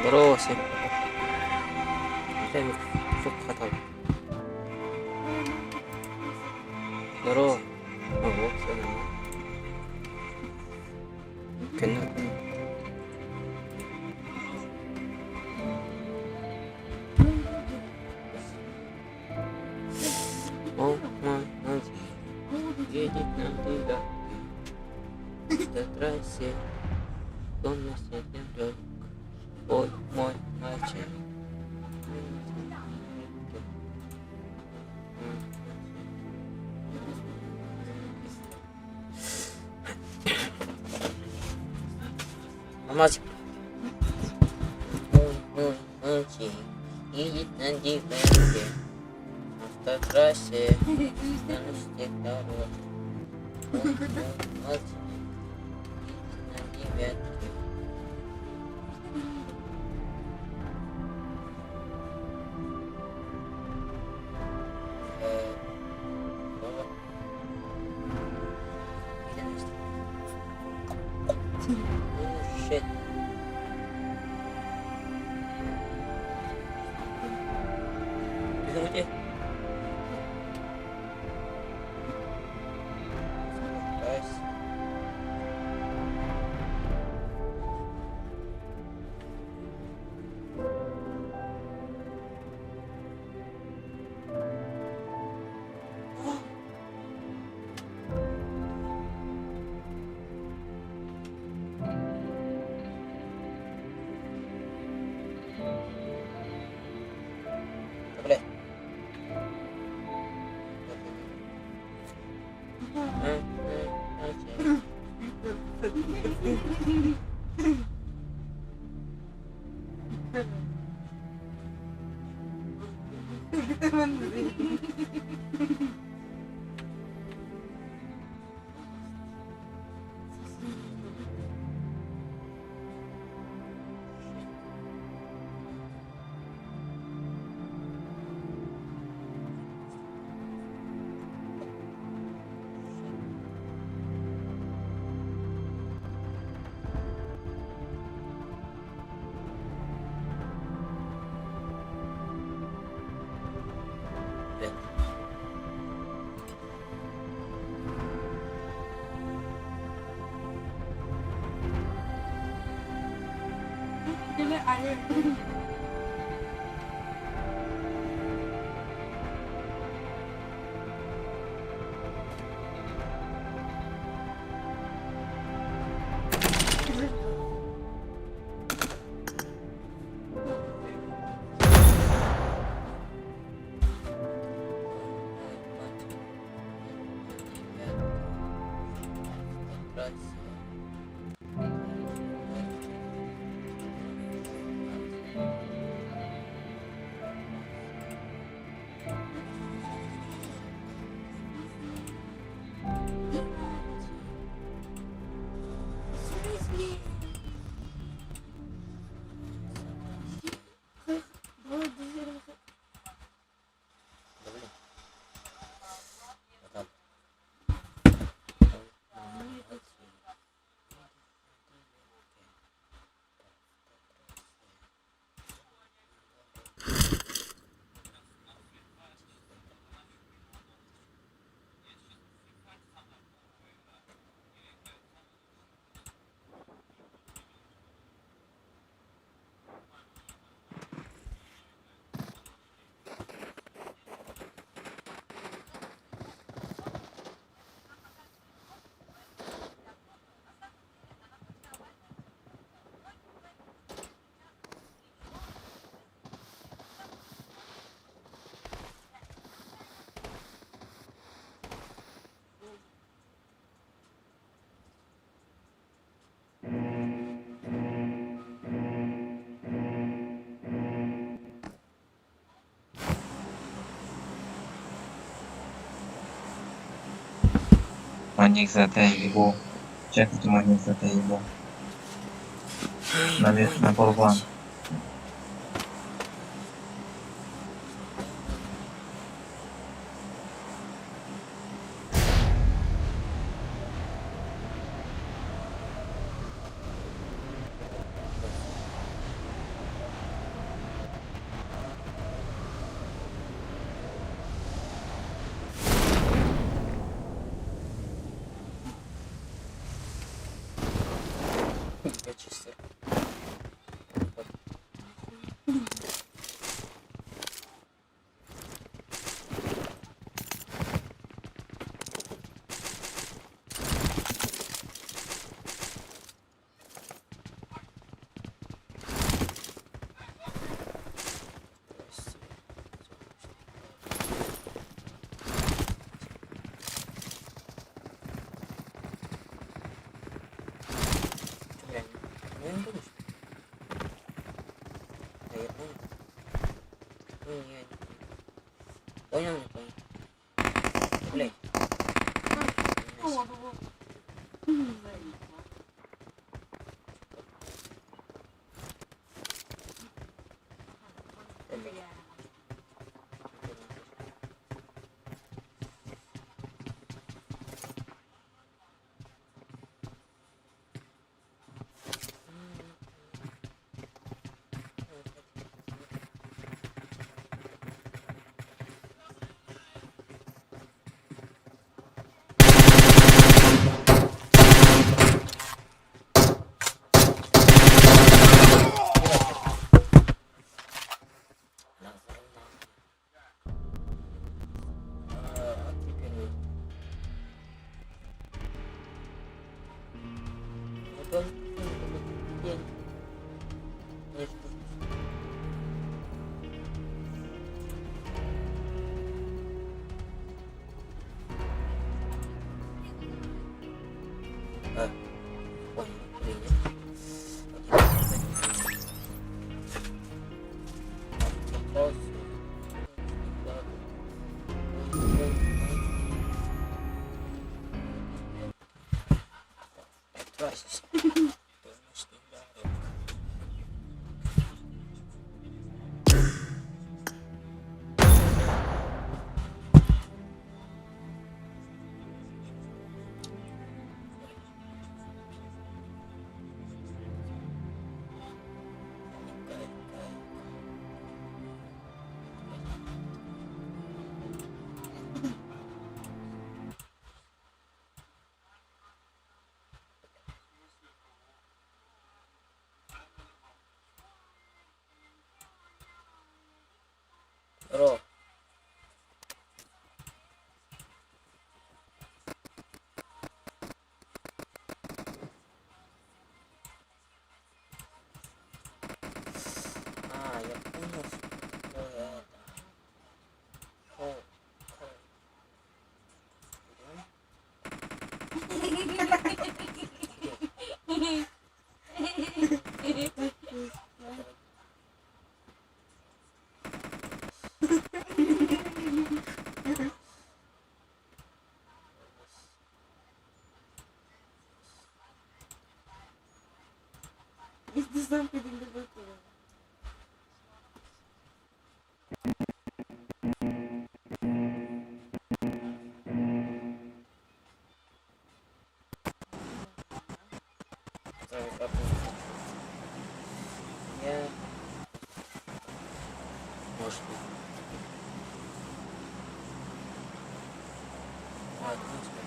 Здорово всем. Суп хатал. Здорово. Ого, все нормально. Көнө. О, мой мальчик едет на девятке до трассе. Он нас не Ой, мой мальчик. Мальчик. Ой, мой мальчик едет на девятке. Автотрассе. На дорог. Ой, мой мальчик едет на девятке. Oh shit. Bisa mo Guys. Boleh. Boleh. Внимание за его. Чек внимание за его. Эй, На, ой, на болван. мать. Я чисто. Чё, реально? Ну, я не помню, что ли? Да, я понял. Ну, не, я не понял. Понял, не понял. Блядь. Нихуя себе. Это А теперь вы. Вот он, день. Нет, А, понял, принял. Вопрос. Здорово. А, я понял, что такое это. Хо, хо. Берем. Is this something in Liverpool? Sorry, папа. Я... Может быть. Ладно, ну тебя.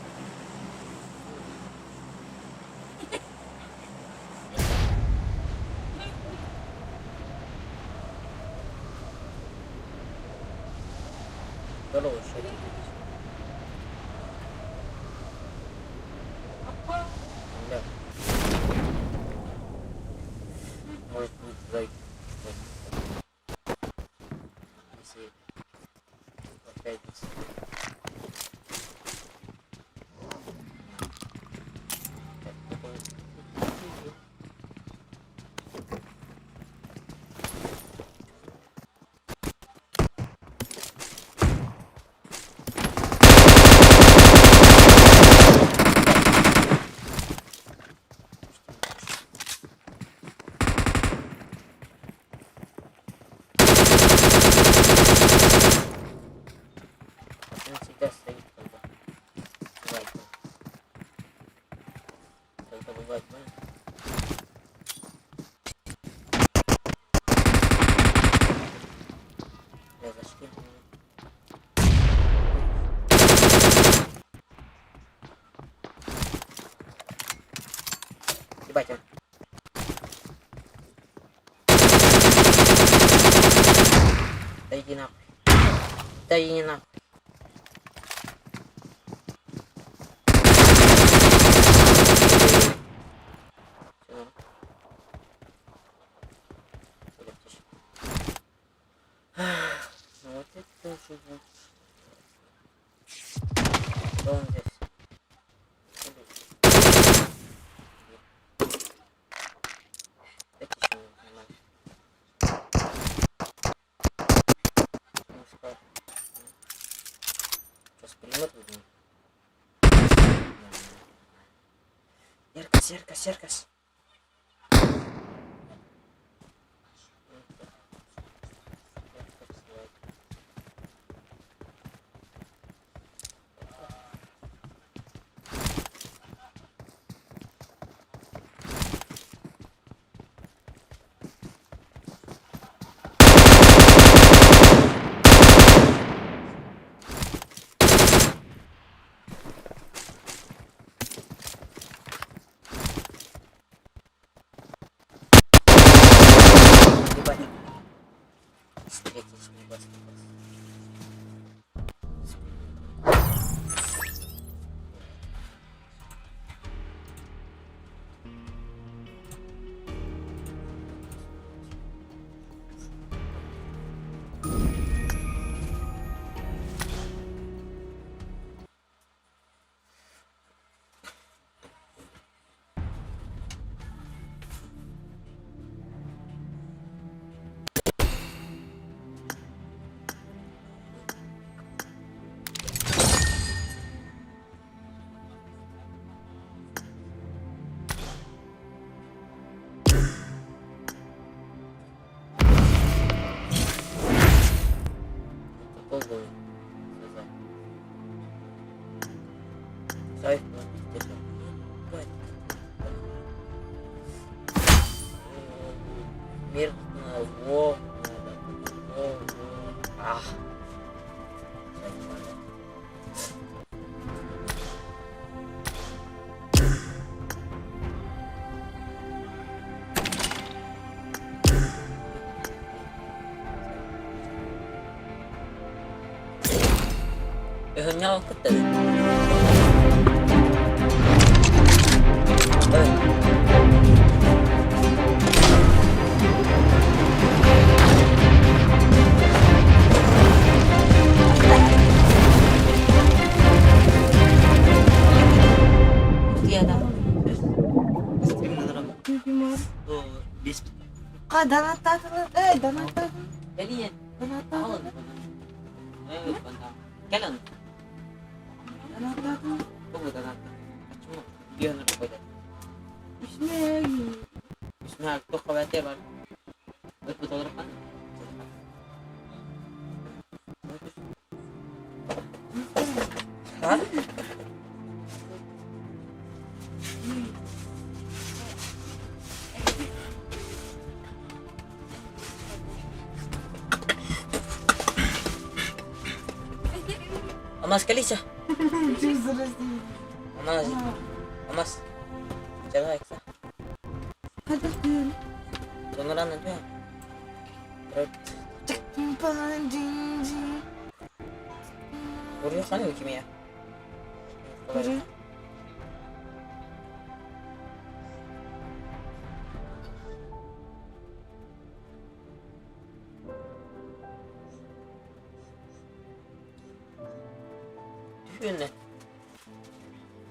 Здорово, что это будет? Да. Может быть, зайку. Если по пятнице. Так, такой. Пошли. Ебать он. Да иди нахуй. Да иди нахуй. Ну вот это тоже лучше. Что он здесь? Дайте еще нормально. Ну, скажем. Сейчас пулемет возьму. Яркость, яркость, яркость. Ебать. Встретить не вас, не вас. Өһөнньөҕө кыттабын.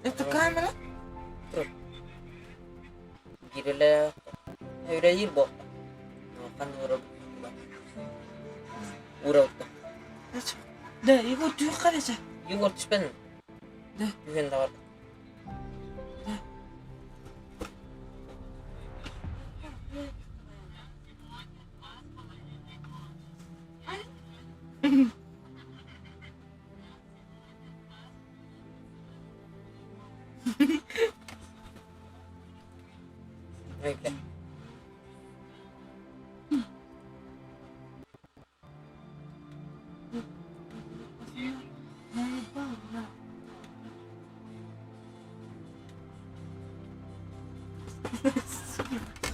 Это камера? Да, его түйқараса. Егор түспәдім. Да. Түген да бар. Да. Ой, бля.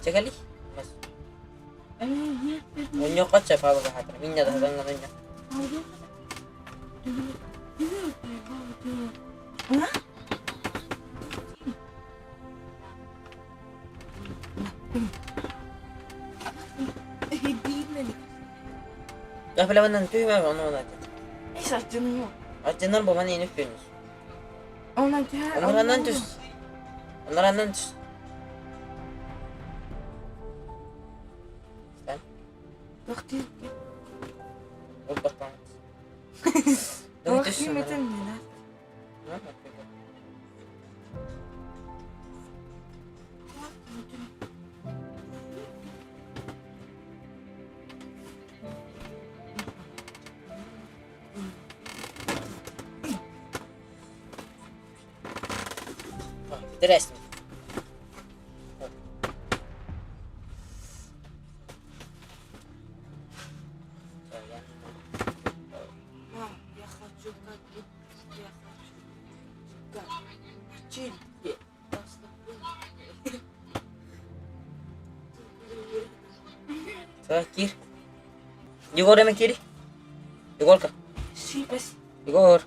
Чэ кэлий. Мунньуохха сөп алҕаһаатар. Минньэ да сатаҥҥа мунньах. Yapılamandan tüy var onu ona. Acından babanın yeni tüyünüz. Onlar түс. Onlar түс. Интересно. Мам, я хочу как я хочу как чили. Кир. Егор эме кири. Егорка. Егор.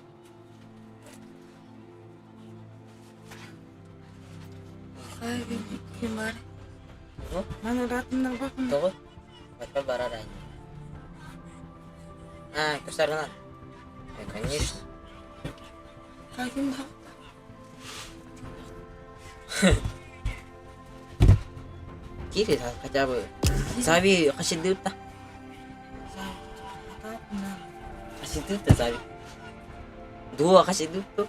Тоҕо? Бачча барар ини. А, кусаргына. Конечно. Кири хотя бы. Зови хасидыта. Хасидыта зови. Дуо хасидыта.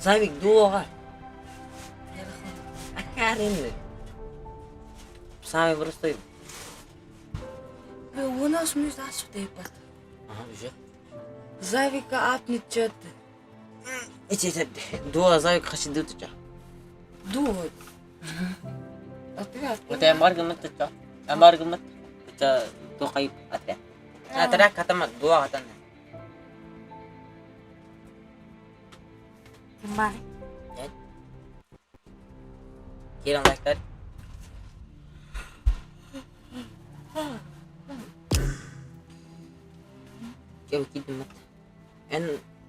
Завик дуоҕа. Акаарыны. Самый простой. У нас Ага, уже. Завика апничет. Ити дуо завик хасидыта. Дуо. Отряд. Вот я маргамат маргамат. Это тоқай отряд. Отряд катама дуо катана. Киран лайктар. Кем кидмет. Эн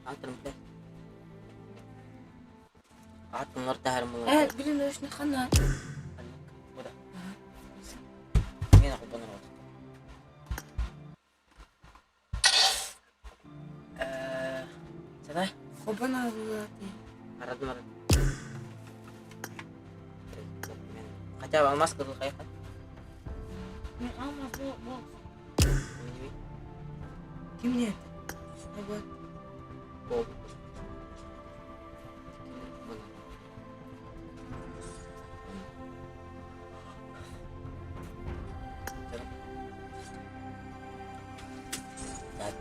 атырым бе. Атымлар тахар мулар. Э, блин, очень хана. Буда. Мен акыл бонор. Э, сада? Хобана булати. Арадым арад. Хотя бы алмаз кызыл кайка. Ким не? Вот. Бол. Да.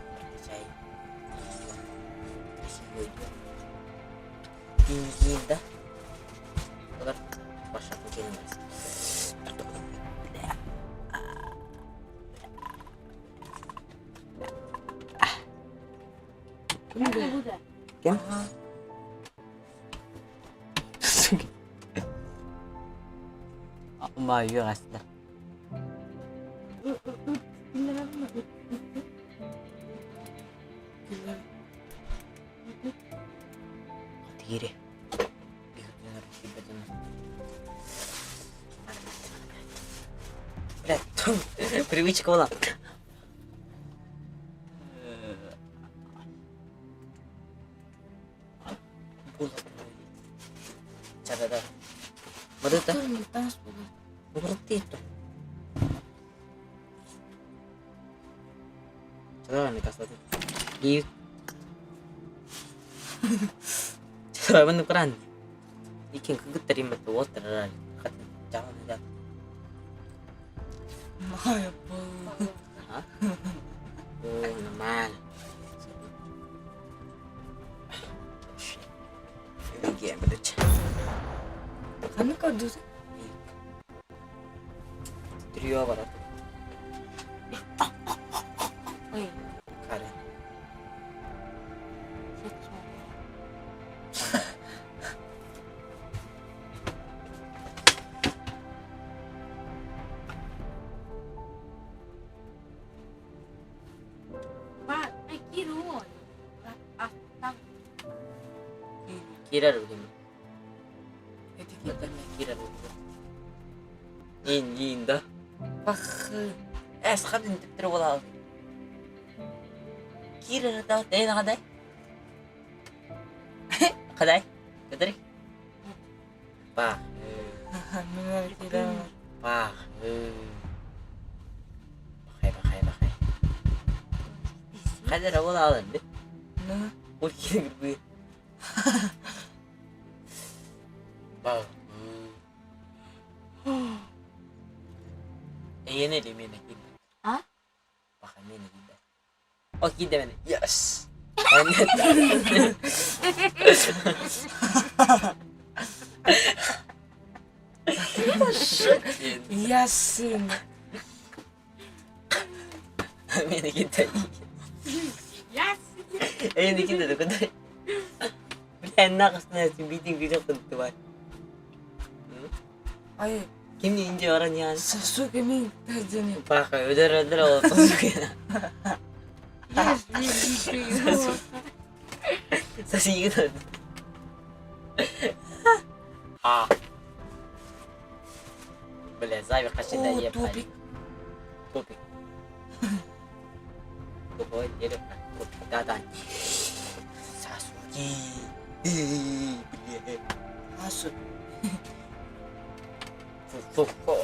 Кем? Ма юрастар. Тире. Бля, привычка была. Да-да-да. Вот это. Вот это. Давай, мне кажется, И... Давай, мы кран. Ikin kagutarin matuwater. Ha? Oo naman. Bigyan ba ito? Ano ka doon? Trio ba ito? Ой. Karen. Киирэр билим. Эти киирдэ. Киирэр Иин, иин да. Бахы. Эс хадын түптүрү буолаал. Киирэр да тейн хадай. Хадай. Кадыр. Бах. Мен киирэр. Бах. Бахай, бахай, бахай. Хадар буолаалын бит. Ну. Ол киирэр бу. Бах. Эйиэнэ или миэнэ киирбэт? А? Баха миэнэ киирбэт. О киирдэ миэнэ. Yes! Я сын. Миэнэ киирдэ. Я Эйиэнэ киирдэ кудай. Бля, нахуй биитин күлүк кынтыбай. Ай, Кимни инде баран яан. Сасуке мин таждени. Баха өдөр өдөр ол Сасуке. Сасуке. А. Бля, Зави қашанда О, еп. тупик. Тупик. Тупой дерево. Да, да. Сасуке. Бля. Асу. Фу-фу-фу.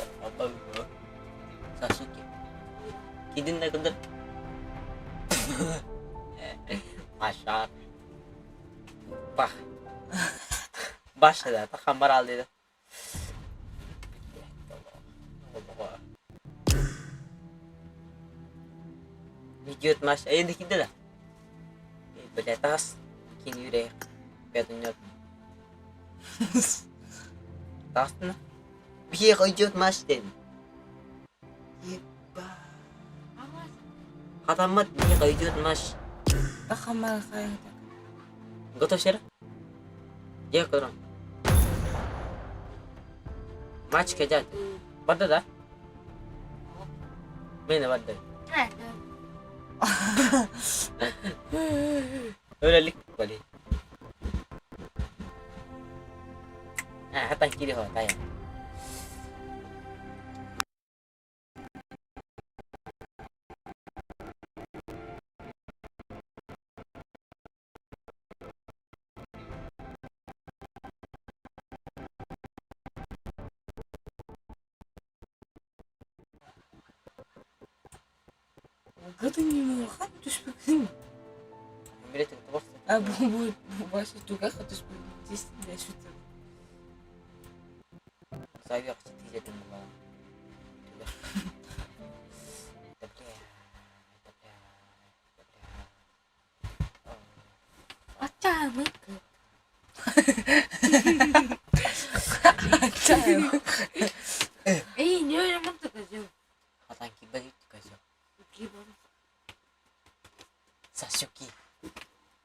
Сасуке. Кидин да кылдыр. Машар. Бах. Башада тахамар ал dedi. Идет маш. Енді киді да. Бля, тас. Кин юрек. Пятунет. Тасны. Бег идет маш дедим. Еба. Адамат бег идет маш. Тахамар хайта. Готов сера? Я кырам. Матч кежат. Барды да? Мени барды. Өлелик бали. А, хатан кири хо тая. Гытын хан түшпүксүн. Билет тоборс. А бу бу башы тугаха түшпүк. Действительно, что-то. Зави акча тизетин була. Да бля. Да бля. Да бля. Ача мыкы. Эй, не мыкы. Хатан кибер көзө. Кибер. Сасуки.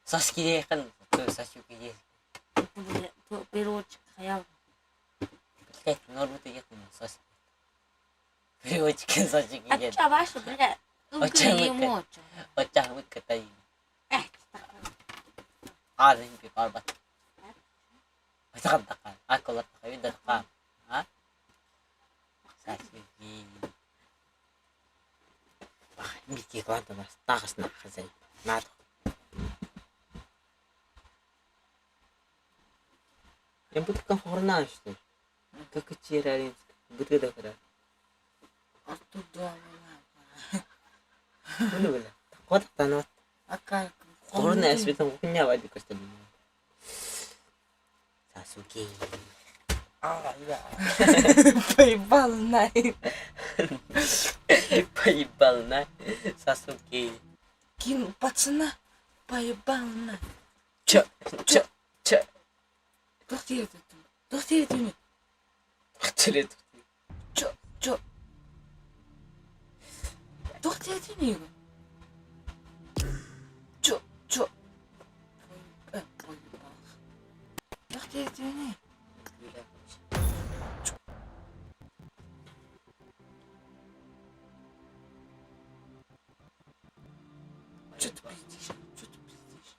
Сасуки дехин. Сасуки де. Переводчик хаял. Блять, Наруто ехал Сасуки. Переводчик Сасуки де. Ача ваша, бля. Ача мыкы. Ача мыкы тай. Азын би барбат. Отаган аколат кайда ха? Сасуки. Бах, мики кланта нас тагысна хазай. Надо. Я буду комфортно, что ли? Как и Буду да Оттуда. Bunu bile. Kodaktan Ака. Корона эсбитен куня байды көстөн. Сасуки. А, я. Поебал на. Поебал на. Сасуки. Кину пацана. Поебал на. Чё? Чё? Чё? Тохти это. Тохти это. Чё? Чё? Чё? Тохти это не. Чё? Чё? Поебал. Тохти это не. Чё ты пиздишь? Чё ты пиздишь?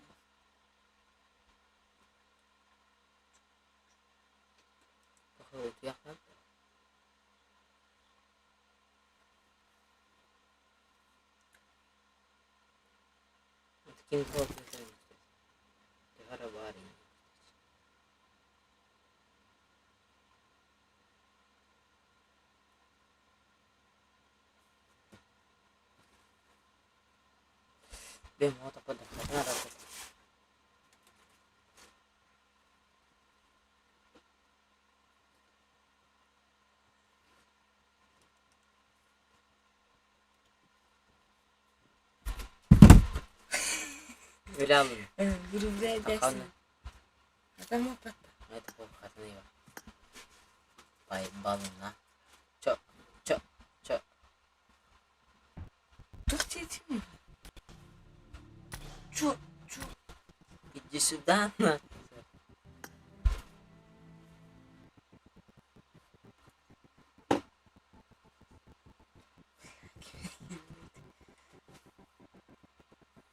Төһө эрэ баар ини. Иди сюда, на.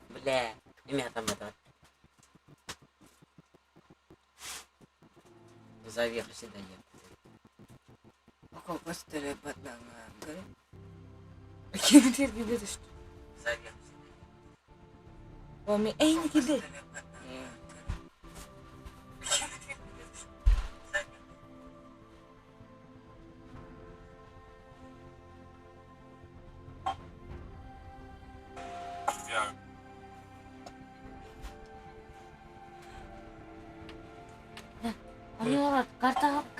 Бля, имя там это. Зови сюда я. Зови.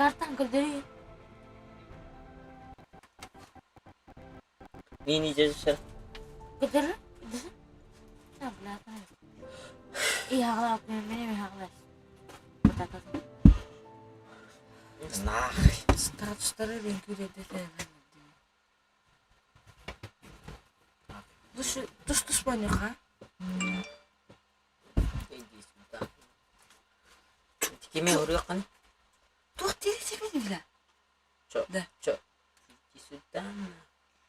Картан көрдөрүү. Мини дежурство. Көрдөрүү. Нахуй. Иди сюда. Кими уруйхан? Чё? Да. Чё? Иди сюда.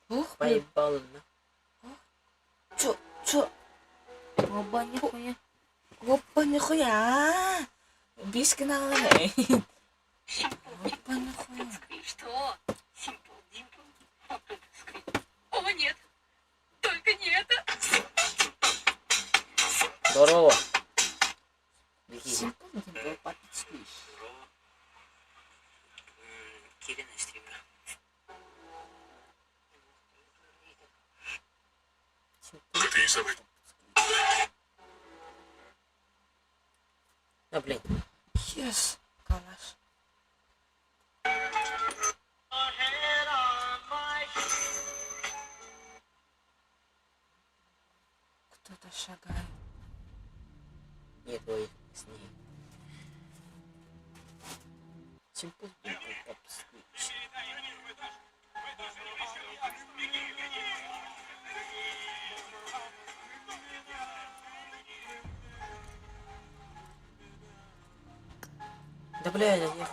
Ух, Поебал на. Чё, чё? Оба нихуя. Опа, нихуя! Бишки на голове. Опа, нихуя. Что? Симпл Димпл. О, нет. Только не это. Здорово. Беги. Симпл Димпл, папит сквиш. Кирина стрима. Да, блин. Yes, калаш. Кто-то шагает. Нет, ой, с ней. Симпл Димпл Пап Сквич. Да бля, я Парень,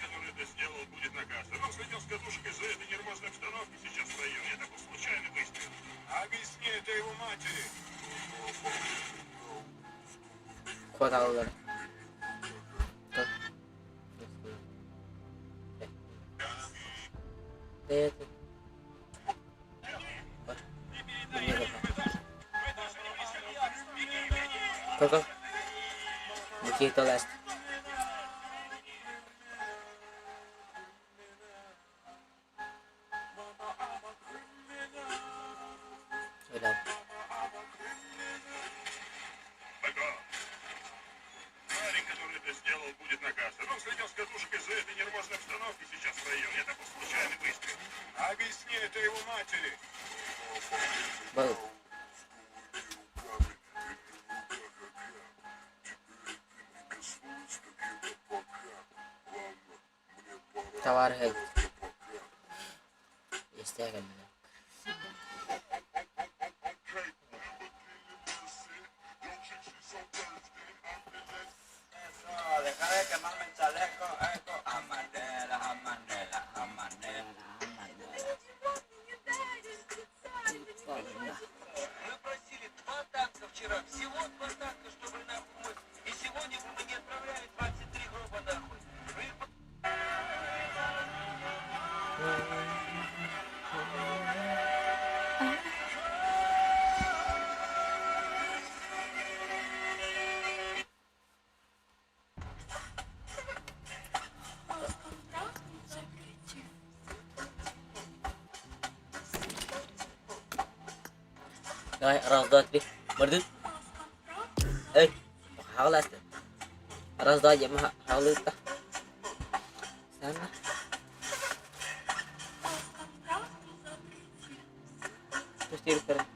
который это сделал, будет наказан. Он слетел с катушек из-за этой нервозной обстановки сейчас в районе. Это был случайный выстрел. Объясни это его матери. Куда Это. Go. Nikita last. Wala. Парень, который это сделал, будет наказан. Он слетел с катушек из-за этой нервозной обстановки сейчас в районе. Это был случайный выстрел. Объясни это его матери. Был. Товар хед. يستاهل. Deja de quemarme el chaleco, eco, a Mandela, a Mandela, a Mandela, a Mandela. Мы просили два танка вчера, всего два танка, чтобы нахуй мы... И сегодня бы мы не отправляли 23 гроба нахуй. Вы Давай, раз, два, три. Мордун. Эй, хааласта. Раз, два, я хаалыта. Sana. Terus tiru keren.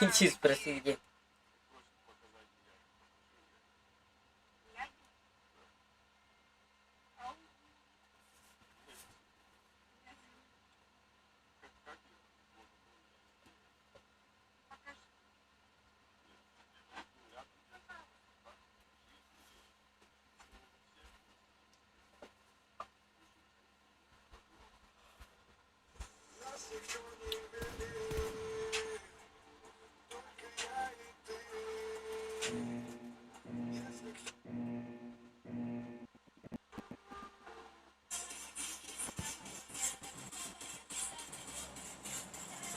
Иди спроси где.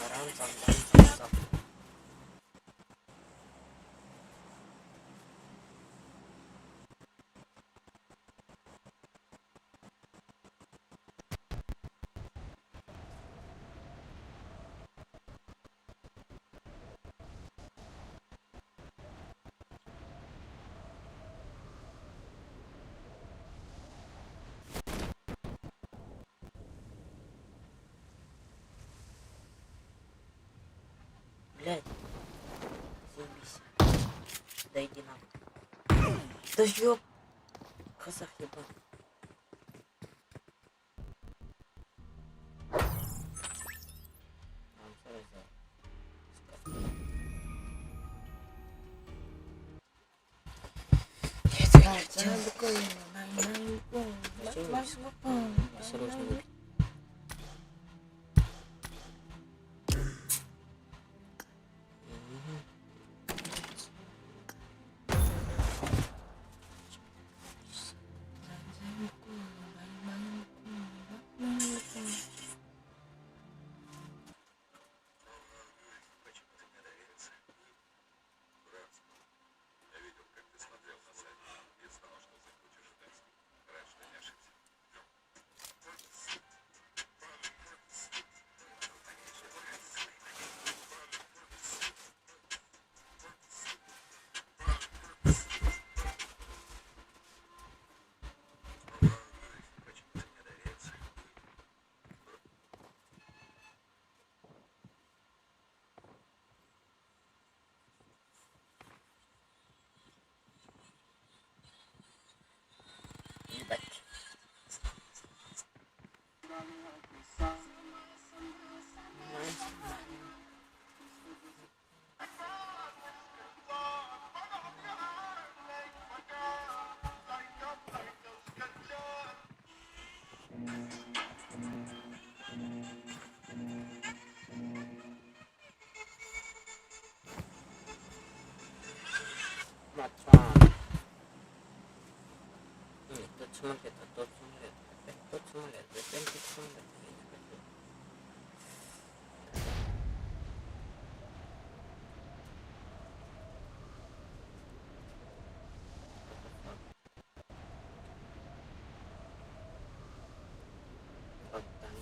Арам сам сам сам сам. Блядь. Заебись. Да иди нахуй. Да ёб. Казах ебаный. I'm sorry, sir. Осторожно выпить. Ебать. Матван. Нет, тот самолет, а тот самолет, опять тот самолет, опять тот самолет. Я не хочу. What the fuck? Богдан,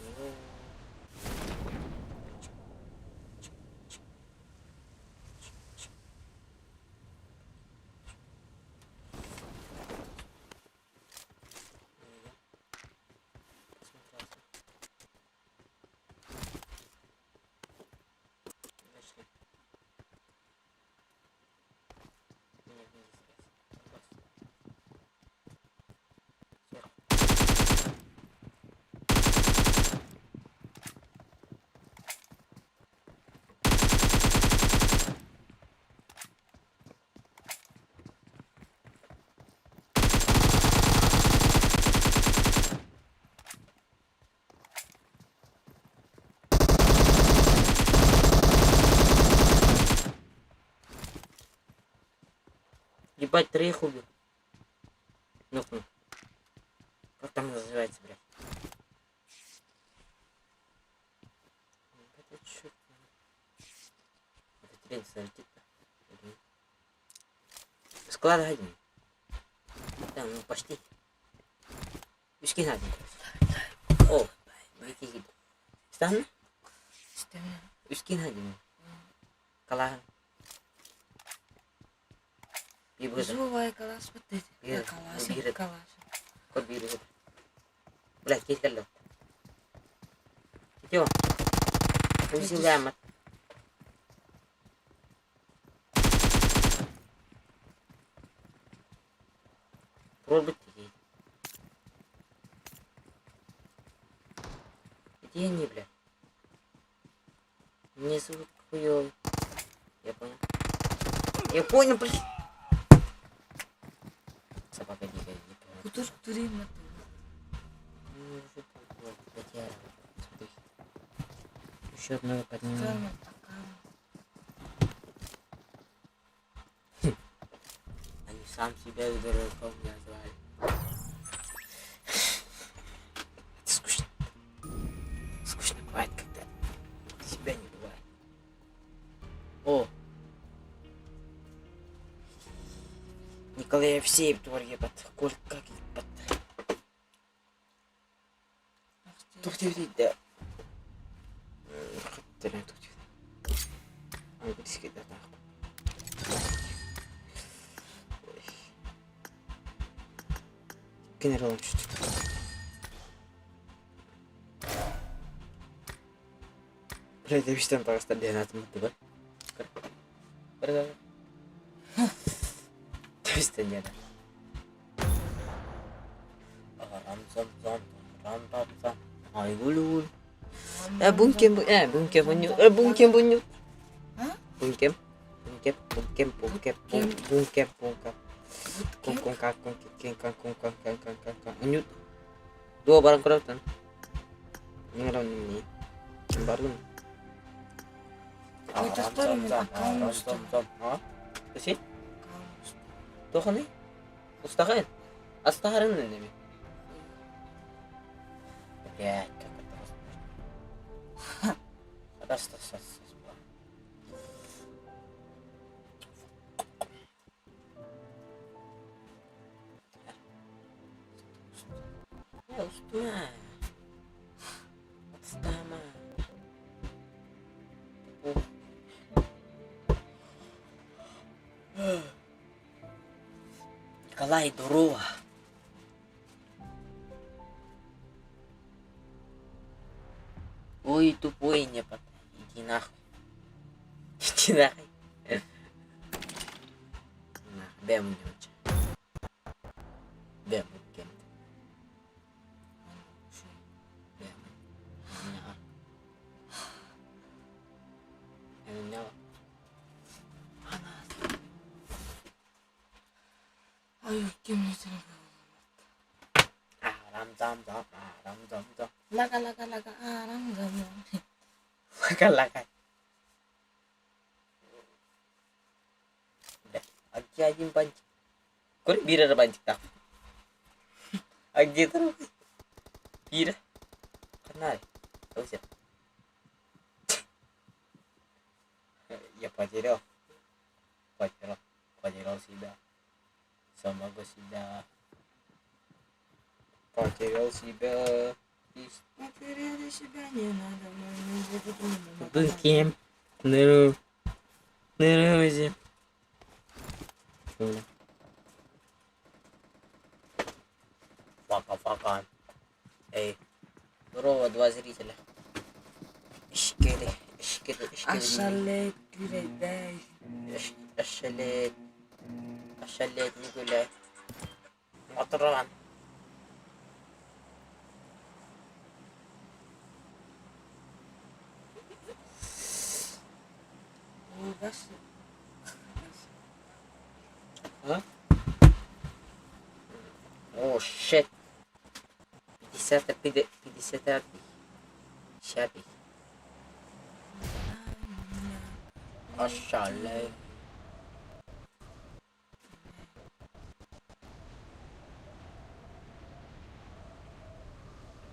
Ебать, троих убил. Ну-ка. Как там называется, блядь? Это чё? Это тренер летит-то. Склад один. Да, ну почти. Үскин один. О, Вики Станна? Истэмэ. Үскин один. Калаһын. Биир Зубай калас бит. Биир. Калас. Биир. Калас. Көр биир Бля, киһи кэллэ. Ити о. Усилаамат. Туруорбут дии. Где они, бля? Мне звук хуёвый. Я понял. Я понял, блин. Собака дикая, дикая. Кутур кутурин Ну, уже вот, потерял. Смотри. Еще одного поднимем. Они сам себя дураком назвали. Это скучно. Скучно бывает, когда себя не бывает. О! Николай Евсеев тварь ебат. Коль как ебат. Тух да. Тух Генерал чуть-чуть. Блядь, я таҕыста диэн атыммыт бар. Бар. Тэбистэн диэн. Рам зам зам рам рам зам. Ай гул гул. Э бункем э бункем буню э бункем буню. Бункем бункем бункем бункем бункем бункем. Кун кун ка кун кин кан кун кан кан кан кан кан. Unют. Dua barang kurang Ini ini. Baru. Си? Тоханы? Устахан. Астахарын неме. Блядь, как это возможно? Раз, Я устума. Отстама. Николай Дурова. Ой, тупой не под. Иди нахуй. Иди нахуй. Нахуй, бэм не Бэм кем. Бэм. Меня. Ай, кем не Рам зам зам рам зам зам. Лага лага лага арам зам. Лага лага. Где один бантик? Көр бир бантик так. А где другой? Бир. Канале. Я потерял. Потерял. Потерял себя. Самого себя. Потерял себя. Потеряли себя не надо. Бункем. Ныру. Ныру. Фака, фака. Эй. Здорово, два зрителя. Ишкели, ишкели, ишкели. Ашалет, гүлэйдэй. Ашалет. Ашалет, не гуляй. Матран. Ой, А? О, shit. 50 50 50. Ашалет.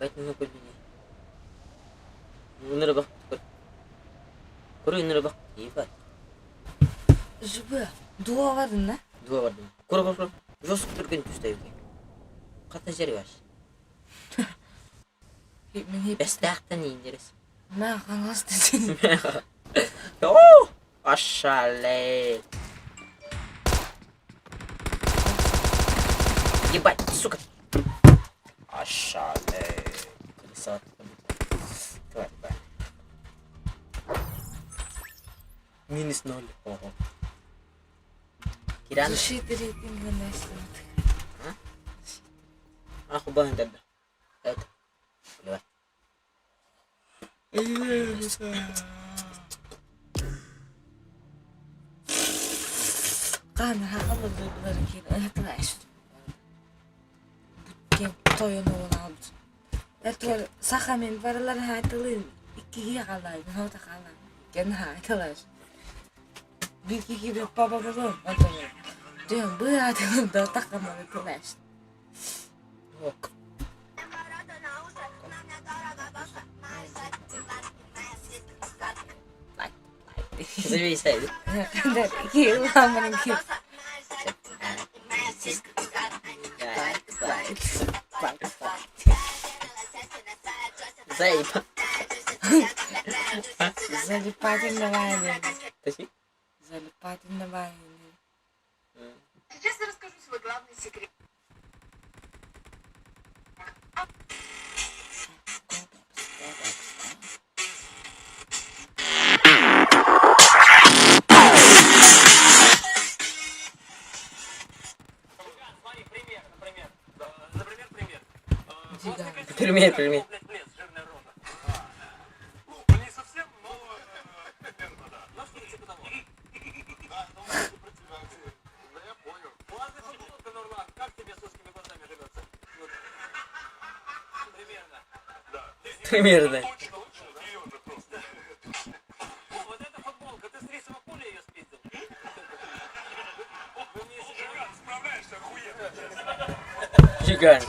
Ебать много людей. Ынырыгах Көр ынырыгах ебать. Жыбы, дуо бардын да? Дуо бардым. Көр көр көр. Жестко түргэн түстэ эбит. Хата жербаш. Мин Бэстээхтэн ииннэрес. Мэ хаҥас десин. О! Ошалеть. Ебать, сука. Ошалеть. Красотка. Тварь, бля. Минус ноль. Ого. Киран. Защита рейтинга на Ах, убаһын да. Это. Плевать. Хаан хаҕа дойдулары киирэн ыһыктылааш. Бүткэн тойон уолаабыт. Этуор саха мин барылар хаайтылыын иккиһи хаалаайбын хота хаалаан иккиэн хаайтылааш. Биир киһи папа-папа отон дьон быаатылын да тахаманы тылааш. Ок. Зависай. Заеб. Залипательного. Точи? Залипательного. Сейчас я расскажу свой главный секрет. Пример, пример. Ну, не совсем, но примерно, да. Ну, что-то типа того. Да, ну, про тебя. Да, я понял. Классная футболка, Нурлан. Как тебе с узкими глазами живется? Вот. Примерно. Да. Примерно. Точно лучше ее уже просто. О, вот эта футболка. Ты с рисового поля ее спиздил? Вы мне сейчас... Жиган, справляешься охуенно. Гигант.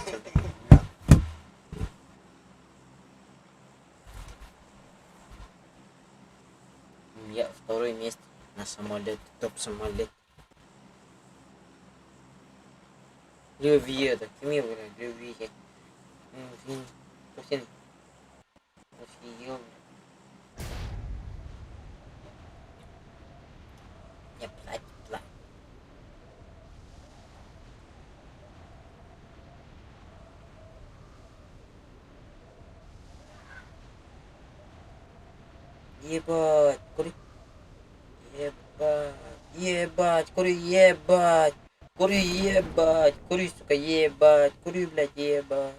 Я второе место на самолет, топ самолет. Любви, кими блядь, любви. Совсем офигел. Не плачь, плачь. Ебать, кури. Ебать, ебать, кури, ебать. Кури, ебать, кури, сука, ебать, кури, блядь, ебать.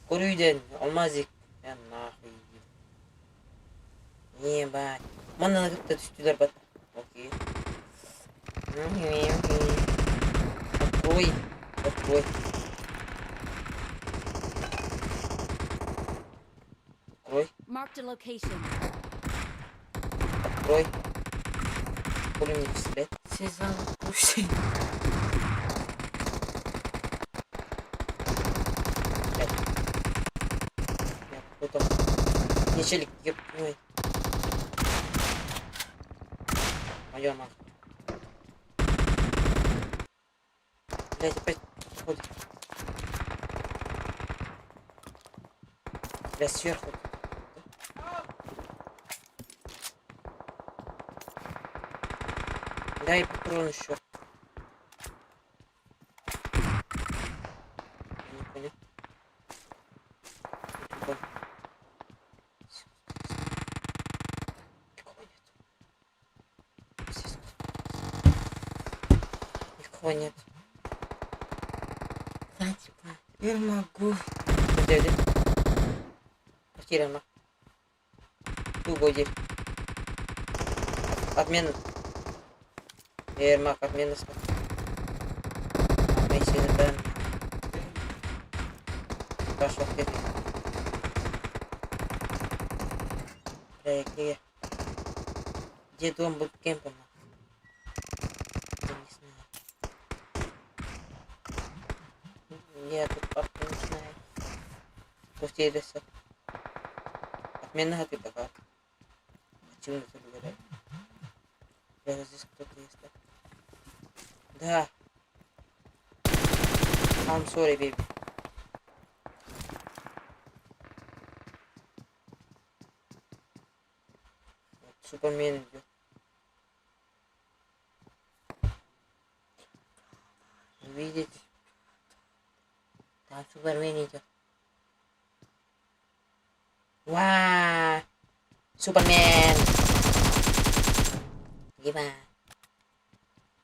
Кури, день, алмазик. Я нахуй иди. Ебать. Манна кытта түстүлэр бат. Окей. Окей, окей. Открой, открой. Открой, Marked a location. открой. Хули мне пистолет? Сезон пусть. Я кто там? Не, челик, ёб твою. Моё нахуй. Блять, опять ходит. Бля, сверху. Дай патрон еще. Я не понял. Не понял. Никого нет. Здесь Никого нет. Да, типа. Я могу. Где, где? Квартира, на. Туго дир. Отмена. Ермак, отмена. Бен. Пошел, где ты? Бля, где? Где дом буткемпа, нахуй? Я не знаю. Я тут папку не знаю. 400. Отмена хатырдака. Чего это говорят? Бля, здесь кто-то есть, да? Да. I'm sorry, baby. Вот Супермен идет. Видите? Там Супермен идет. Вау! Супермен! Еба.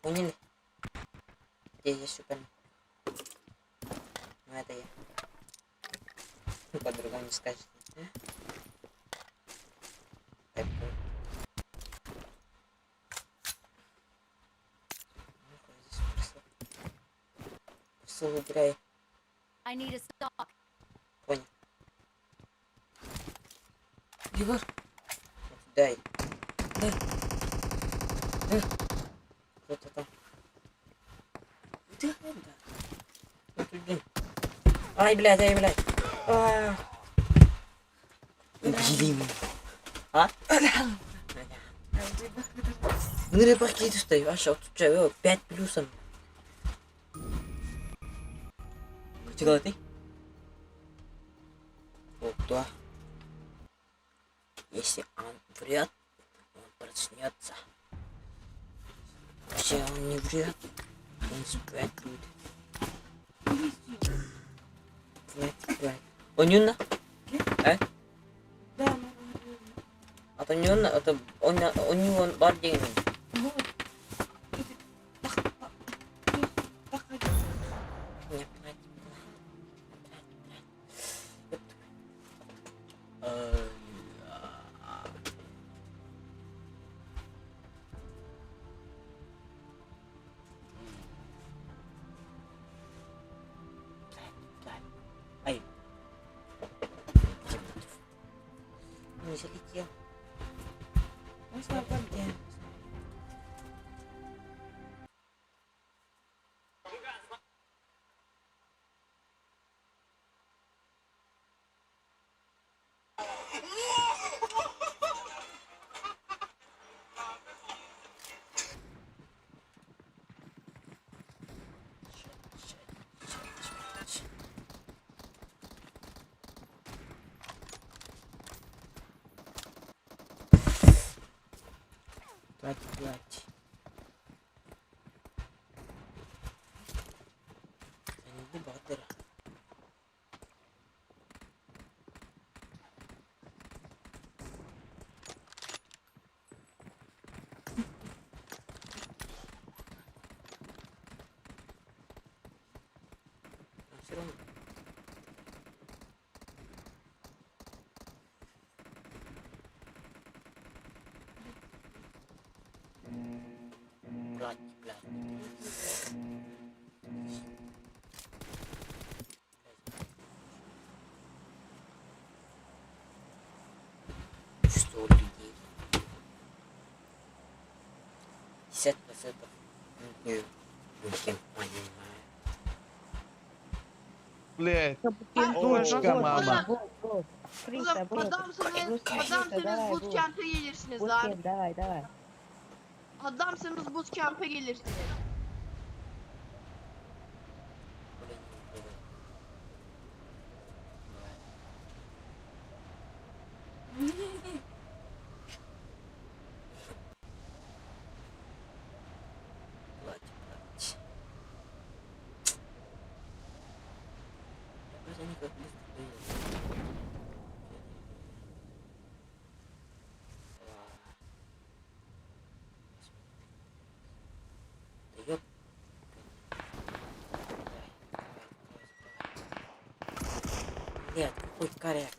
Поняли? Где я Супермен? Ну это я. По-другому не скажете. Так, ну, здесь просто. Просто выбирай. I need a stock. Понял. Егор, Вот, дай. Дай. Дай. Кто-то там. ты да. Вот иди. Ай, блядь, ай, блядь. А. Блин. А? Ну, рыбаки стой, вообще, тут же, 5 плюсом. Ты? Вот, да. Если он врет, он проснется. Если он не врет, он спать будет. Блять, блять. Онюнна? Э? Да, А то не он, это он, у него бар деньги. ну, Не, блядь, блядь, блядь, блядь. Блядь, блядь. Ай. Не залетел. Можно обалдеть. Блядь, блядь. Не батыр. Все равно. Блядь, блядь. Что людей? 50% не понимаю. Блядь, дочка, мама. Oğlum adamsınız, adamsınız bootcamp'e gelirsiniz lan. Давай, давай. Adamsınız bootcamp'e gelirsiniz. Блин, не буду. Блядь, блядь. Просто они как быстро выйдут. Да ёп. Нет, какой коряк.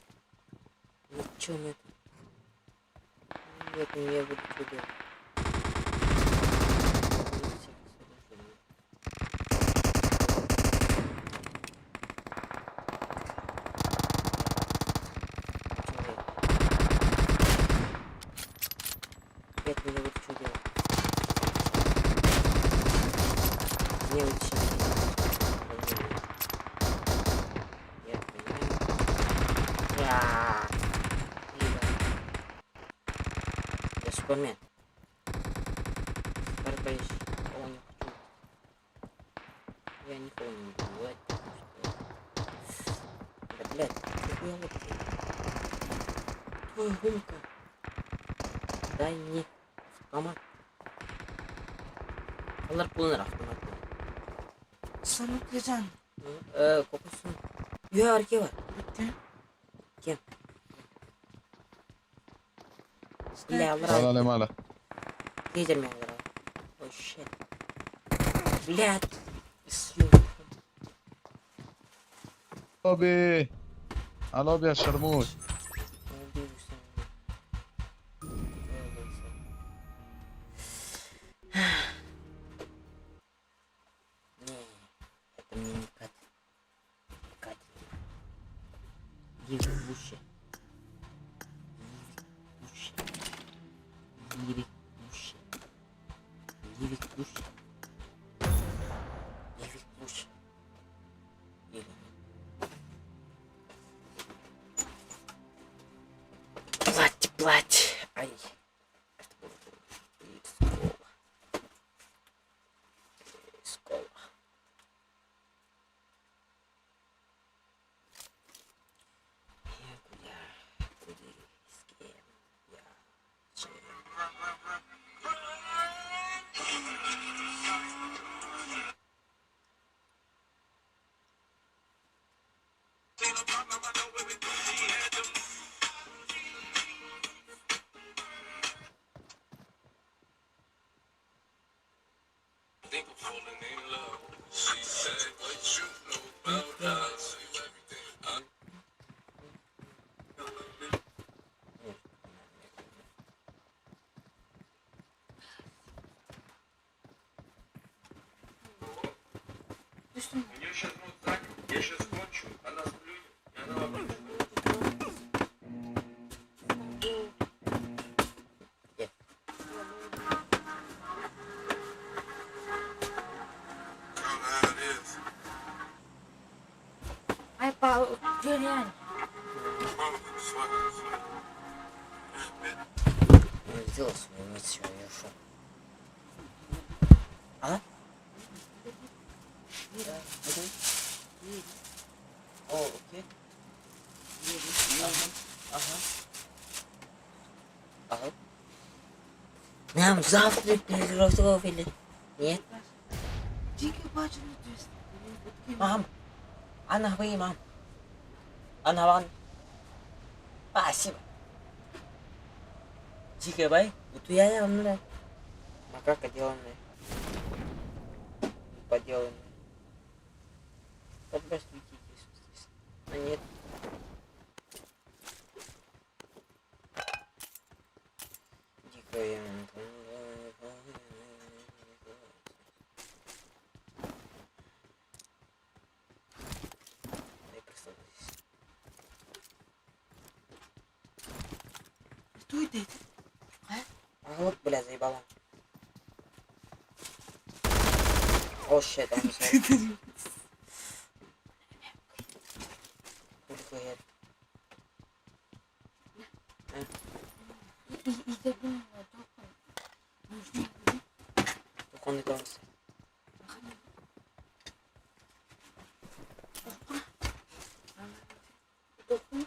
Ничего нет. Нет, не буду что делать. Нет, не буду что делать. Не вот сейчас. Я понимаю. Ура! Я Супермен. Супербейс. О, не хочу. Я никого не убивать, потому что... Да, блядь, нихуя вот ты. Твою гумка. Дай мне автомат. Алар bulunur автомат. Sanıklayacaksın. Kokusun. Yo arke var. Bitti. Kim? Бля, עלה алар. למעלה. Лидер меня алар. Ой, shit. Блядь. Съёб. לובי! הלובי השרמוט. Убился. Убился. Не, это мне не катит. Не катит. Ливик лучше. Ливик лучше. Ливик лучше. Ливик лучше. Ливик лучше. Или нет? Плать, плать. Ай. Это было рисково. Рисково. Я куда? Куды? С кем? Я. Чем? Нет, У нее сейчас рот занят, я сейчас кончу, она сплюнет, и она оближет. Где? Ay pa görüyorum. Я сделал свою миссию, я ушел. А? Да, окей. О, окей. Ага. Ага. Ага. Нам завтра приготовили. Нет? Дикий бачını diyorsun. Мам. Она вы, мам. Она ван. Спасибо. Дикая бай. Утуя я Макака деланная. Поделанная. Подбрасывайте здесь. А нет. Дикая. Дай просто здесь. Что это? А вот, бля, заебала. О, shit, I'm sorry. Хули İşte bunu Духовный голос. Dokun.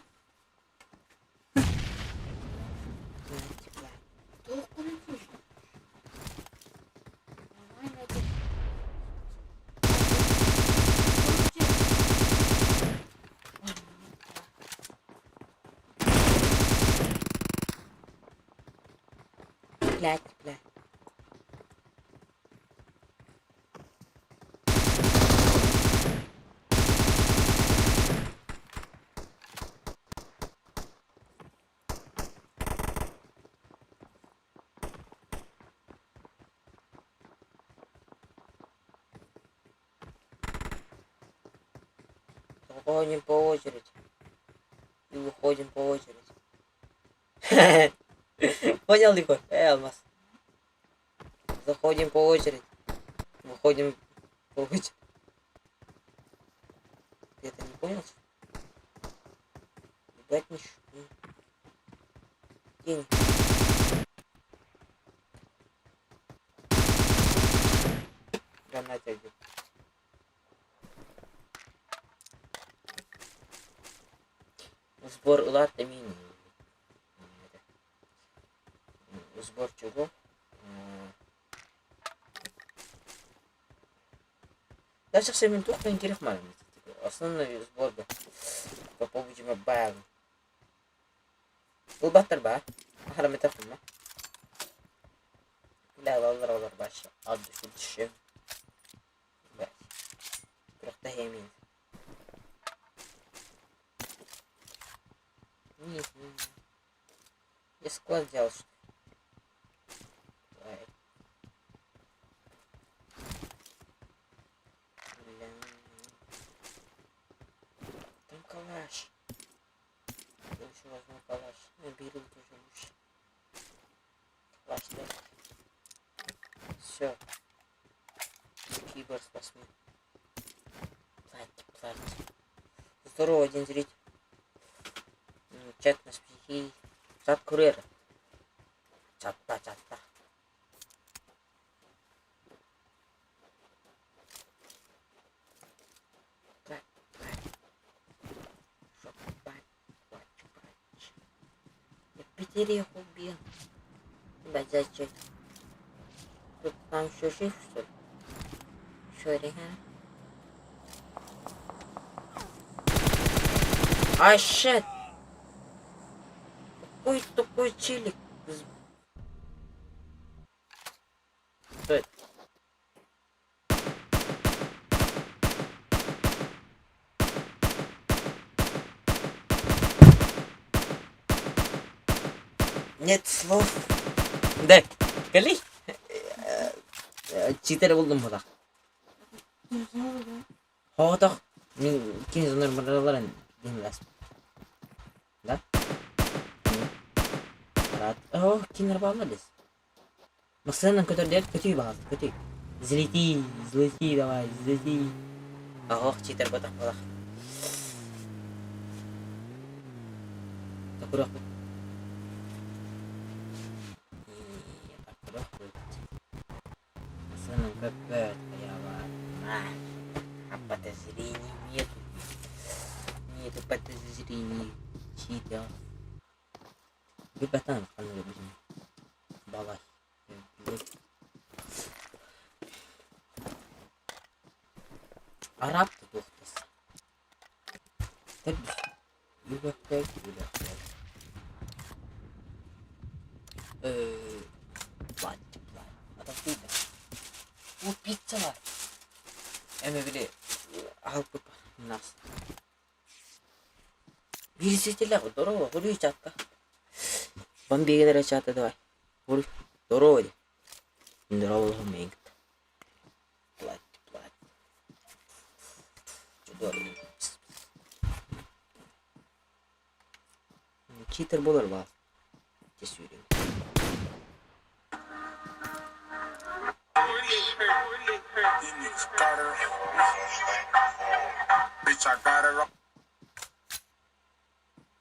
Тепла. Dokun. Бля, бля. Заходим по очереди. И выходим по очереди. Понял, Лихо? Алмаз. Заходим по очереди. Выходим по очереди. Ты это не понял? Ебать не День. Граната идет. Сбор ылаат эмиэ Сбор чего? Да сейчас мен туох да керек маған. Основной сбор по поводу баал. Ылбаттар баар. Аһара метахпын Бля, алар алар башы. От души души. Блядь. Күрэхтэһиэмин. Нет, нет. Я склад взял, что ли? Бля. Там калаш. Я еще возьму калаш. Я беру тоже лучше. Калаш, да. Все. Кибер спас меня. Платье, платье. Здорово, один зритель. Чат на спихи. Чат курьера. Чатта, чатта. Так, так. Шоп, бач, бач, бач. Я пятерых убил. Ебать, зачем? Тут там еще жив, что ли? Шо А, shit! Какой такой чилик? Кто это? Нет слов. Да, кали? Читер булдум була. Хоотох. Мин кини зонор бараларын дин Да? Рад. О, кинер баалар дес. Массыынан көтөрдер көтүй баҕас, көтүй. Взлети, взлети давай, взлети. Ох, читер ботах балах. Такурах. Массыынан көппөт, хаябат. А подозрений нету. Нету подозрений. Читер. Бипатан ханны бизин. Балай. Араб туохтас. Үбэхтэй, үбэхтэй. Плат, плат. Атах Бу пицца бар. Эми били алып нас. Бирсетеле здорово, гули чатка. Бомбигенер чата давай. Гули. Здорово. Здорово, мейт. Плат, плат. Здорово. Читер болар ба. Тесүрин. Bitch, I got her.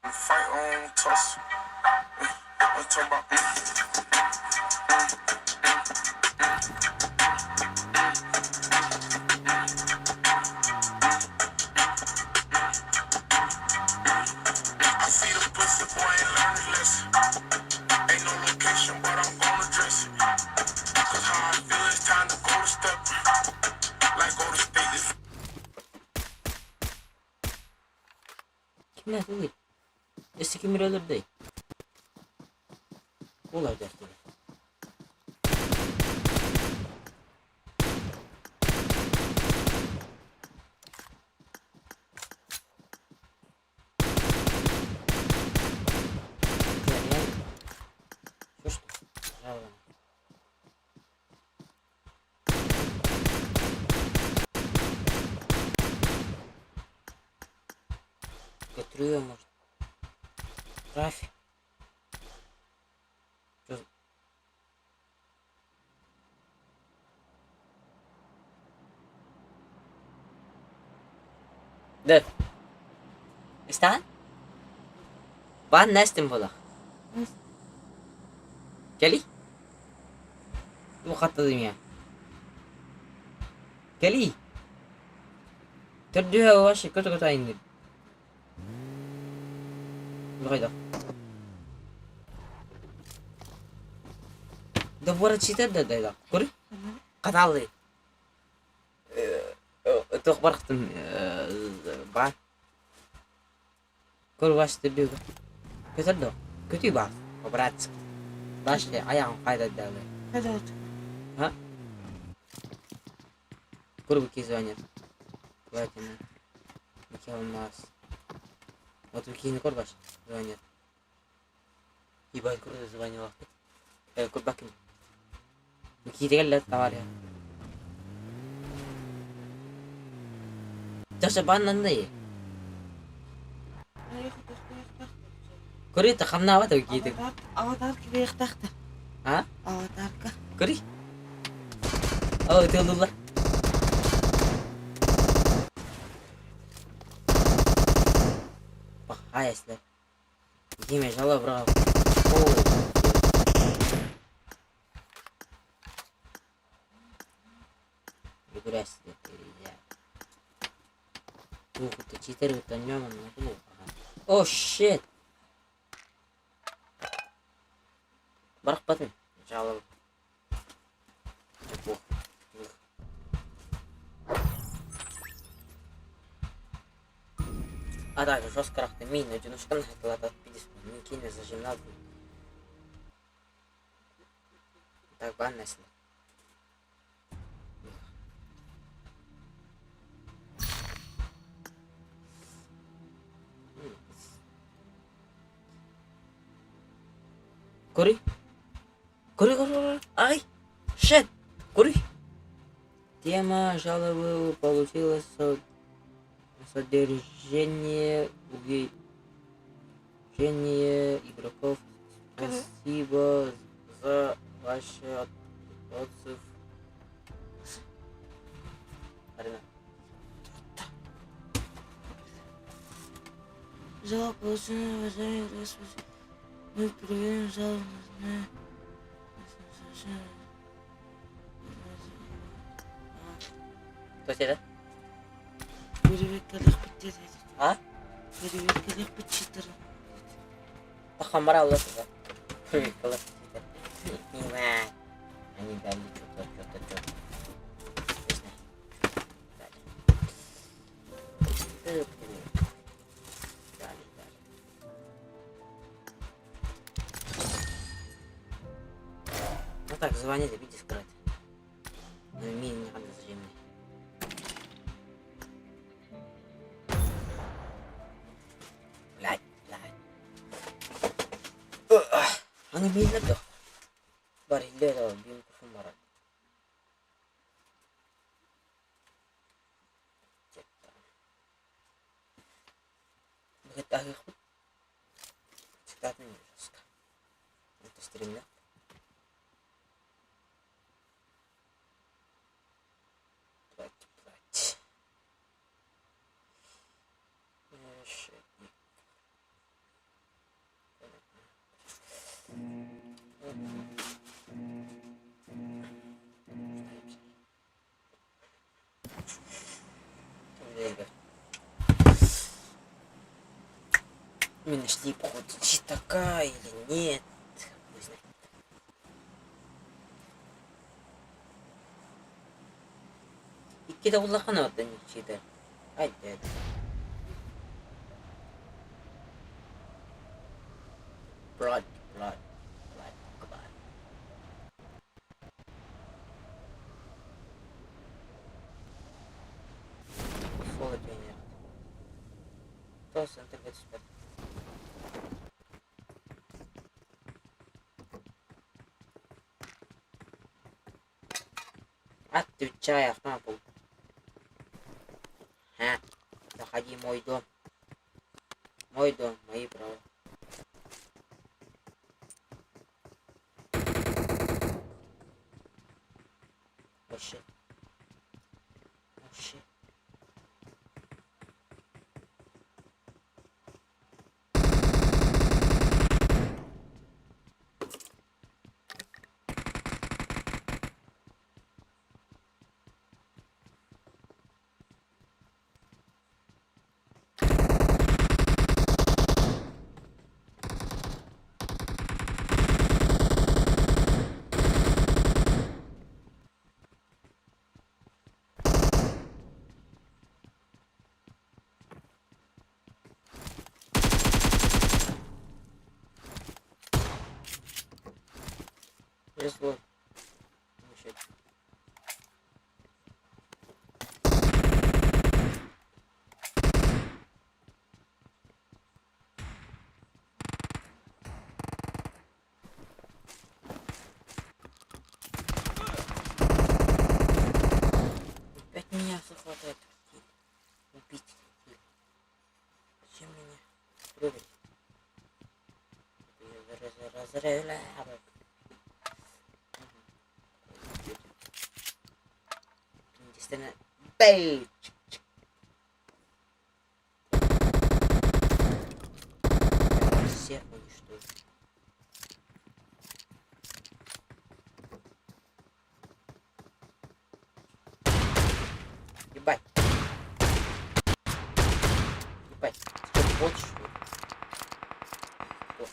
Fight on tussle. I'm talking about. I see the pussy boy ain't learned his lesson. Ain't no location, but I'm gonna dress it. Cause how I feel, it's time to go to step. Like go to state, this Кимнээх тугуй? Өссө ким өлөрдөй? Ол айдартыга. Реально? Что что? Жалобно. Көтүрүө может. Рафи. Что? Да. Истан? Баан нэстим буолах. Кэлий. Бу хаттадым я. Кэлий. Төрдүһэ вообще көтө-көтө айанныыр. Хайдах? Да ворочита да да Көр. Каталы. Туох барахтын баар. Көр ваш төрдүгө. Көтөр да. Көтүй баар. Братцы. Башли аяғын қайда дәлі. Қайда А? Курбуки звонят. Платина. Микелмас. Вот Викини Корбаш звонят. Ебать, круто звонила. Курбакин. Викити товарищ. Жаша баннанды. Көрі тақамнава да Викити. Аватарка бейхтахта. А? Аватарка. Көрі. О, тылдылар. Бах, если. Диме, жала браво. О. О, shit. Барахпатын. Жалоб. А так, жестко рахты мин, одиночкан хатылатат пидис, мин зажимнал. Так, бан нэсин. Көрүй. Көрүй, көрүй, көрүй. Ай! Shit! Көрүй. Тема жалобы получила содержание увеличение игроков. Спасибо за ваш отзыв. Арина. Жалоба получена, уважаемый господин. Мы проверим жалобу на То есть это? Перевекалих потерять. А? Перевекалих почитали. Тахамара Алла туда. Они дали что-то, что-то, что-то. Не знаю. Дали. Дали, дали. Ну так, звонили, видишь, крать. Ну, ми не надо зажимай. Блядь, блядь. Аны мейлер да. Бар илер бим куфум бар. Бігет ағық Цитатын жестко. Это стримля. Плать, плать. Мы нашли, походу, читака или нет. Хуй знает. Икки улахан оттан читер. Ай, дед. Blood, blood, blood, blood. Соло тренер. То центр эксперт. Отвечай, автомат. А, заходи в мой дом. Мой дом, мои права. Oh shit. Oh shit. Кресло. Опять меня захватывает. Убить хотели. Зачем меня трогать? Бэй! Всех уничтожу. Ебать. Ебать. Ты что, бот, что ли? Кто?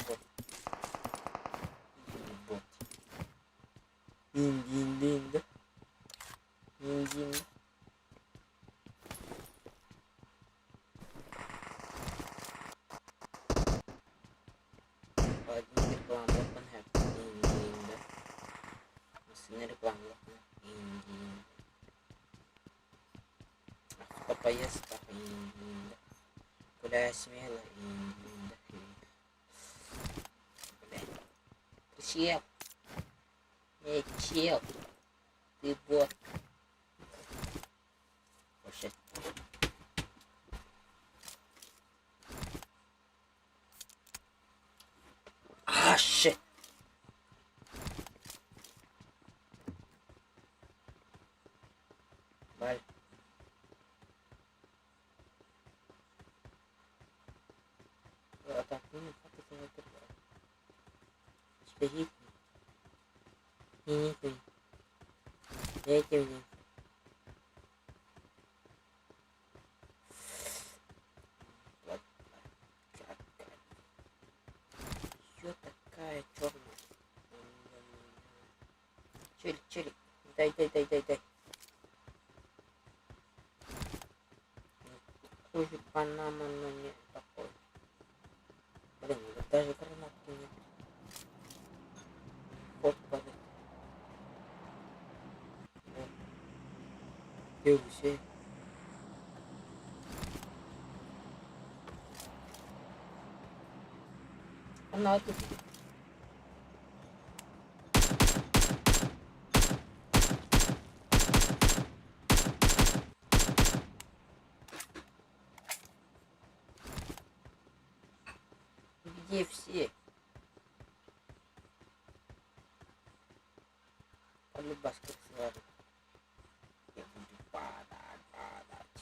Бот. Бот. Дин-дин-дин, да? Дин-дин. Один рекламалыахпын сөп. Дин-дин, да? Массыына рекламалыахпын Дин-дин. Автопоездка Дин-дин, да? Гуляй смело Дин-дин, да? Блядь. Ты чел. Эй, чел. Ты бот. Вообще. А, shit. Валь. Дайте мне. Чё такая черная? Челик, челик. Дай, дай, дай, дай, дай. Хуже Панама, но не такой. Блин, вот даже гранатки нет. Вот падает. Вот. Где все? Она тут. Где все? Полюбас как сварит. Я буду падать, падать.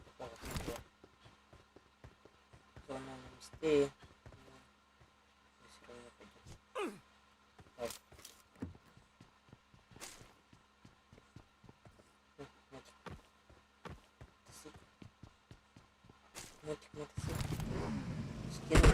Такого всего. Зона на месте. Но все равно пойдет. Так. Ну, мотик. Мотоцикл. Мотик, мотоцикл. Скинул.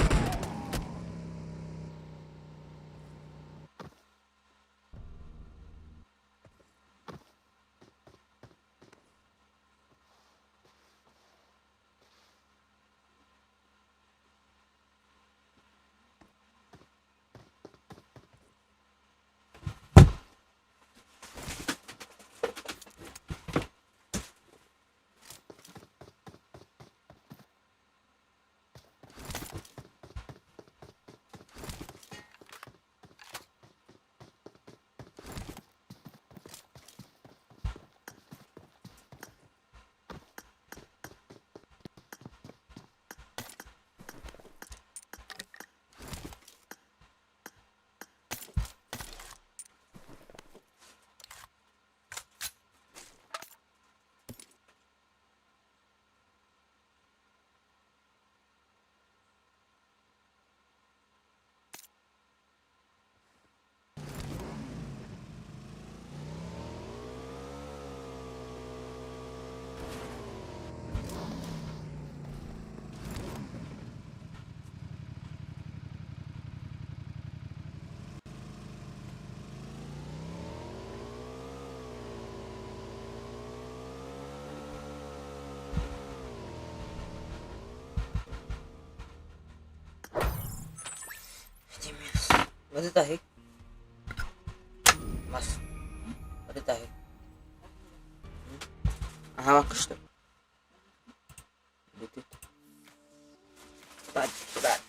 Батытаһый. Мас. Батытаһый. Аһаҕа кышты. Бүтүт. Бат, бат.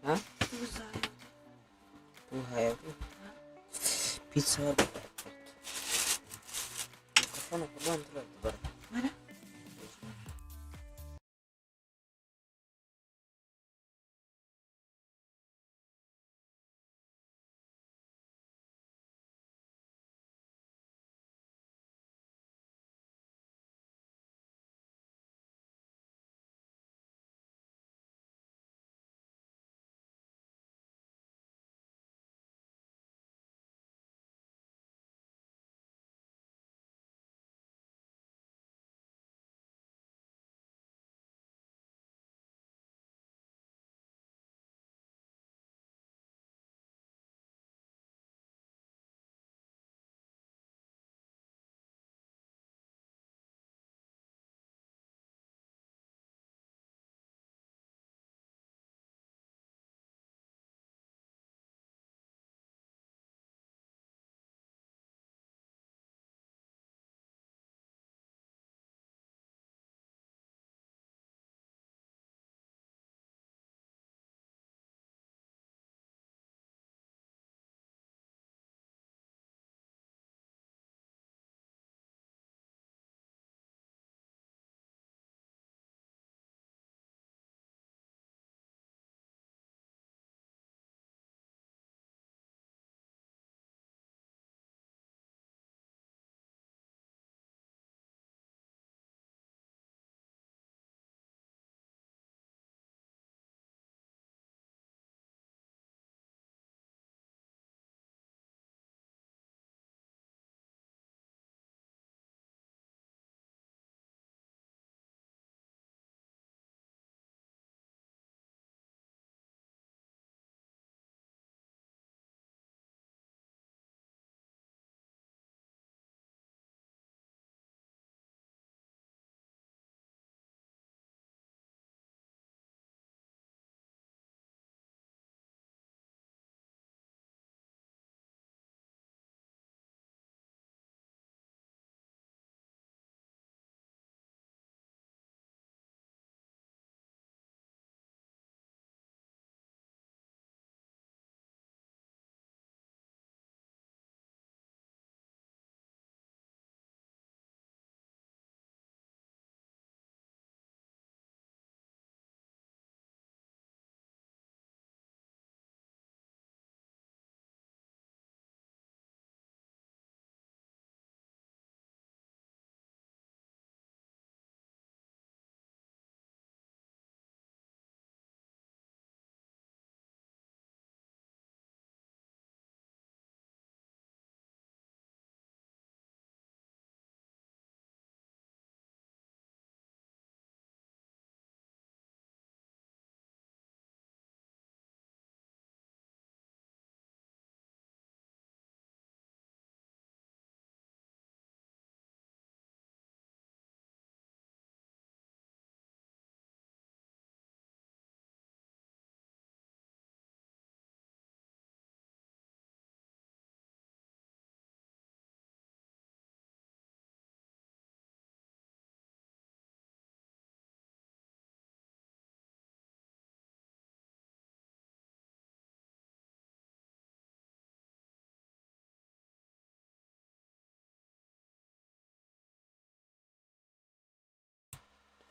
А? Пицца. Микрофон курбан турар.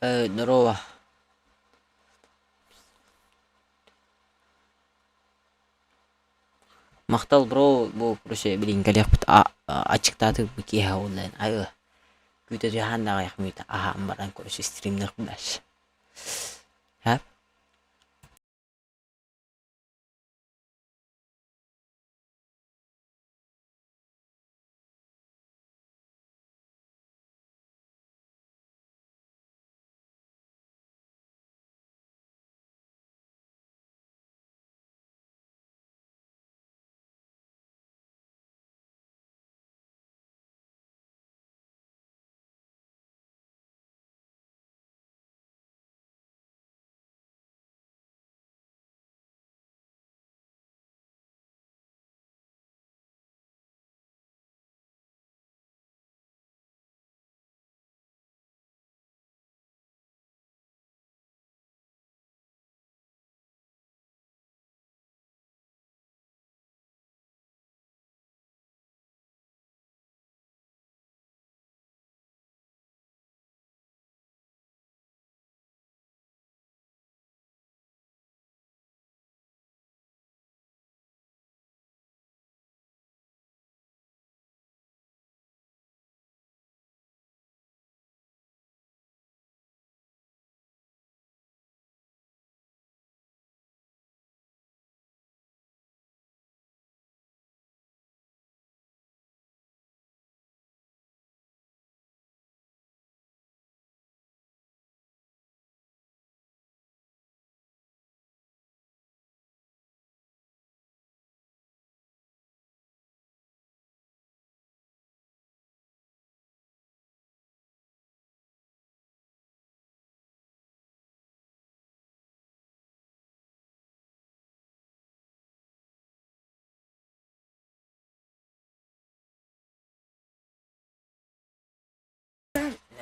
Здорово. Махтал бро бу короче билигин кэлиэхпит аччыктаатыбыт киэһэ уонна айы күүтэ түһээн даҕайах мүнүүтэ аһаан баран короче стримныахпын дальше. Һэ?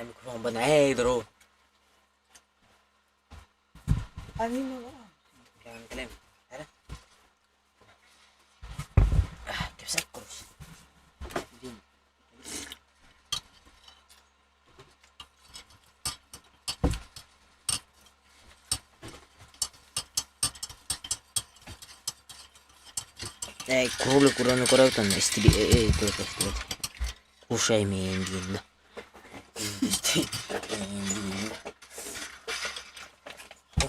Микрофон эй, здорово. Кэлэн эрэ. Кэпсэт короче. Эй, кролик ураны көрөбүт онно истиби эй көрөт истибит. Кушай миин диэн да.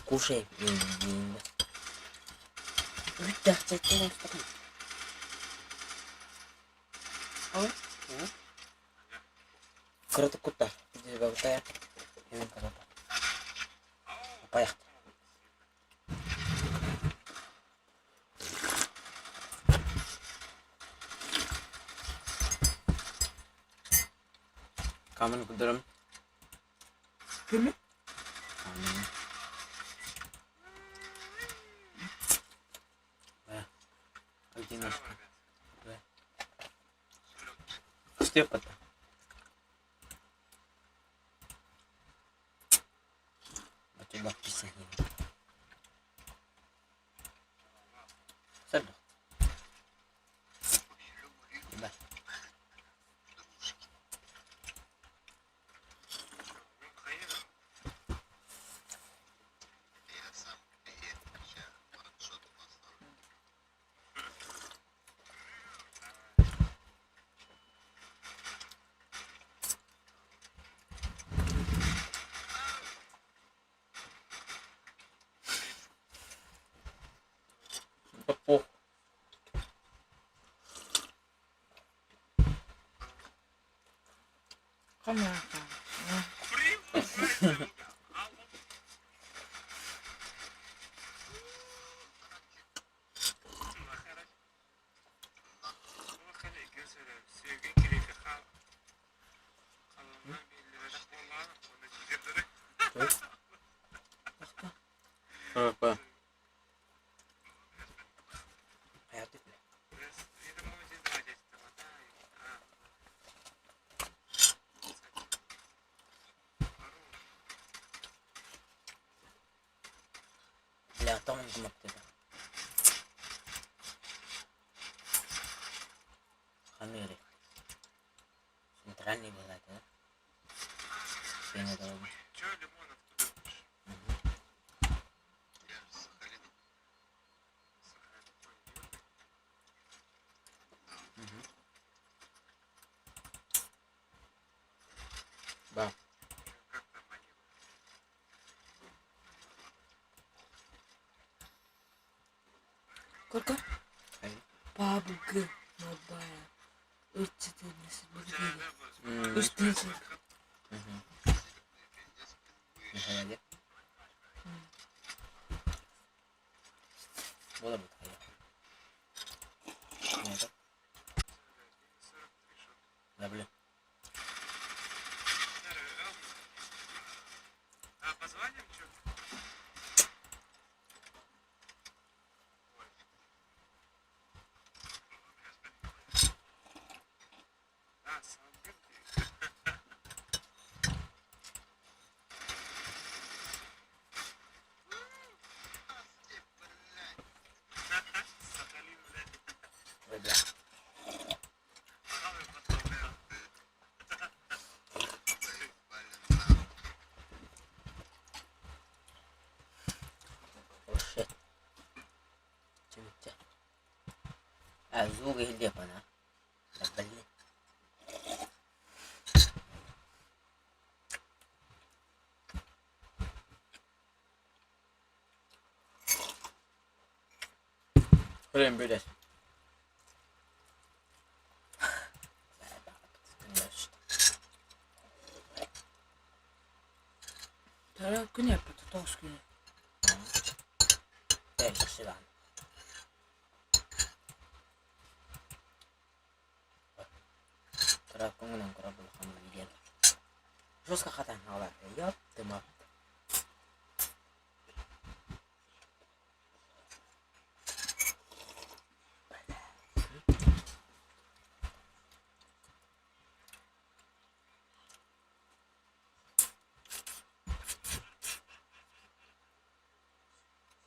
Кушай миин диэн да. Кыратык кутта. Поехали. Камын кудурум. Кими? Камын. Одиночка. Степа-то. Да похуй. Бля, тоҥ гыммыт Хамыыры. Центральный была, да? Да. Сколько? PUBG Mobile. 3 3 Put it in British. Tara күн yapmadı, toz günü.